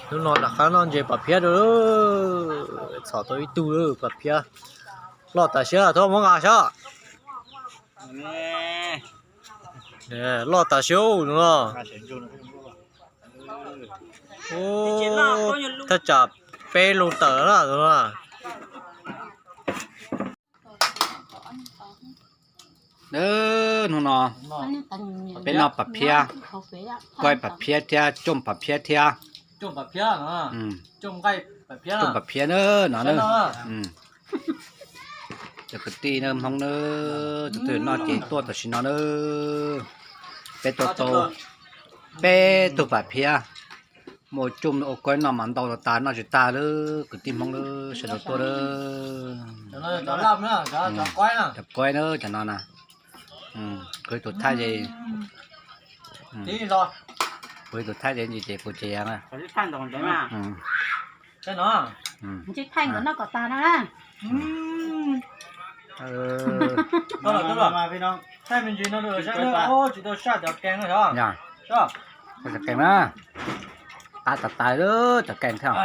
Hnub no rov qab noj ntses pas phiab rau, txhom tau ib tug lawm pas phiab. Loj tas siab, txhob muab nqa sab. Loj tas siab no. Thaj tsam peb lub tawm na tus no. Hnub no peb noj pas phiab, kuaib pas phiab thiab cooj pas phiab thiab. Cooj pas phiab na no na. Cov kwv tij na Hmoob na, tus twg noj ces tuaj tam sim no na. Peb tuaj tau peb tug pas phiab, muaj cooj ua kuaib noj mas ntau tas tas noj tsis tag lawm kwv tij Hmoob na, sawv daws tuaj na. Cov kuaib na, cov no na. Kuv tus thaij ces, kuv tus thaij ces ces kuv ces tsis tau saj cov kees na. Qab tas tas lawm cov kees thiab.